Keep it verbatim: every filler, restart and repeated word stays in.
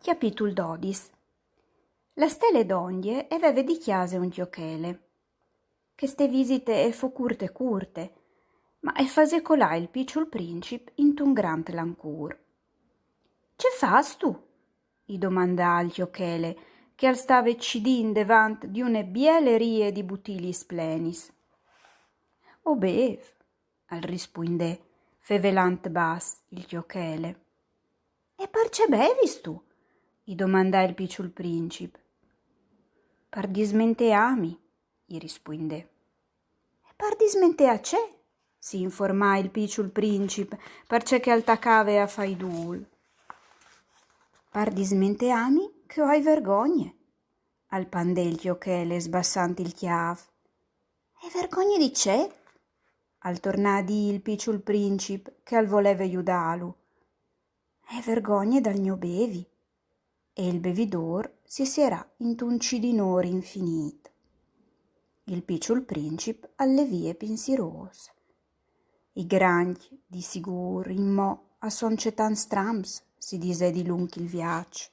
Cjapitul dodis. La stele dongje e veve di cjase un cjochele. Cheste visite e fo curte curte, ma e fasè colà il piçul princip intun grant lancûr. Ce fâstu? I domandà il cjochele, che al stave cidint devant di une biele rie di butilis plenis. O bêf, al rispuindè, fevelant bas il cjochele. E parcè bevistu? I domandà il piçul princip. Par dismenteâmi, i rispuindè. E par dismenteâ ce? Si informà il piçul princip, parcè che al tacave a fâi dûl. Par dismenteâmi che o ai vergogne, al pandè il cjochele sbassant il cjâf. E vergogne di ce? Al tornà a dî il piçul princip, che al voleve judâlu. E vergogne dal gno bevi. E il bevidôr si sierà intun cidinôr infinît. Il piçul princip al lè vie pinsirôs. I grancj, di sigûr, inmò a son cetant stramps, si disè dilunc il viaç.